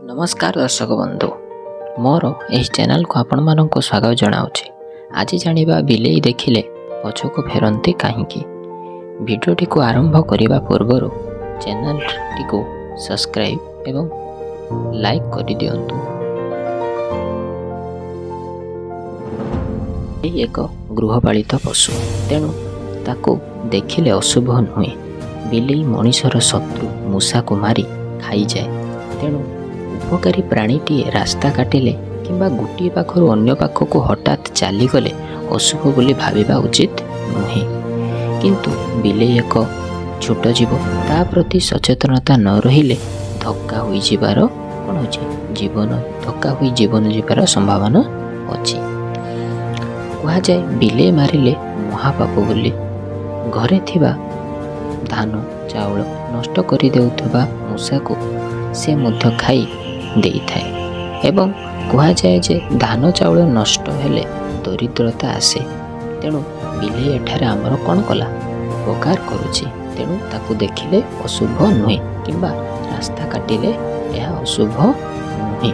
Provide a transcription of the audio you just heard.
ନମସ୍କାର ଦର୍ଶକ ବନ୍ଧୁ, ମୋର ଏହି ଚ୍ୟାନେଲକୁ ଆପଣମାନଙ୍କୁ ସ୍ୱାଗତ ଜଣାଉଛି। ଆଜି ଜାଣିବା ବିଲେଇ ଦେଖିଲେ ପଛକୁ ଫେରନ୍ତି କାହିଁକି। ଭିଡ଼ିଓଟିକୁ ଆରମ୍ଭ କରିବା ପୂର୍ବରୁ ଚ୍ୟାନେଲଟିକୁ ସବସ୍କ୍ରାଇବ୍ ଏବଂ ଲାଇକ୍ କରିଦିଅନ୍ତୁ। ବିଲେଇ ଏକ ଗୃହପାଳିତ ପଶୁ, ତେଣୁ ତାକୁ ଦେଖିଲେ ଅଶୁଭ ନୁହେଁ। ବିଲେଇ ମଣିଷର ଶତ୍ରୁ ମୂଷାକୁ ମାରି ଖାଇଯାଏ। ତେଣୁ ଉପକାରୀ ପ୍ରାଣୀଟିଏ ରାସ୍ତା କାଟିଲେ କିମ୍ବା ଗୋଟିଏ ପାଖରୁ ଅନ୍ୟ ପାଖକୁ ହଠାତ୍ ଚାଲିଗଲେ ଅଶୁଭ ବୋଲି ଭାବିବା ଉଚିତ ନୁହେଁ। କିନ୍ତୁ ବିଲେଇ ଏକ ଛୋଟ ଜୀବ, ତା ପ୍ରତି ସଚେତନତା ନ ରହିଲେ ଧକ୍କା ହୋଇଯିବାର କ'ଣ ଅଛି, ଜୀବନ ଧକ୍କା ହୋଇ ଜୀବନ ଯିବାର ସମ୍ଭାବନା ଅଛି। କୁହାଯାଏ ବିଲେଇ ମାରିଲେ ମହାପାପ ବୋଲି। ଘରେ ଥିବା ଧାନ ଚାଉଳ ନଷ୍ଟ କରିଦେଉଥିବା ମୂଷାକୁ ସେ ମଧ୍ୟ ଖାଇ ଦେଇଥାଏ ଏବଂ କୁହାଯାଏ ଯେ ଧାନ ଚାଉଳ ନଷ୍ଟ ହେଲେ ଦରିଦ୍ରତା ଆସେ। ତେଣୁ ବିଲେଇ ଏଠାରେ ଆମର କ'ଣ କଲା, ଉପକାର କରୁଛି। ତେଣୁ ତାକୁ ଦେଖିଲେ ଅଶୁଭ ନୁହେଁ କିମ୍ବା ରାସ୍ତା କାଟିଲେ ଏହା ଅଶୁଭ ନୁହେଁ।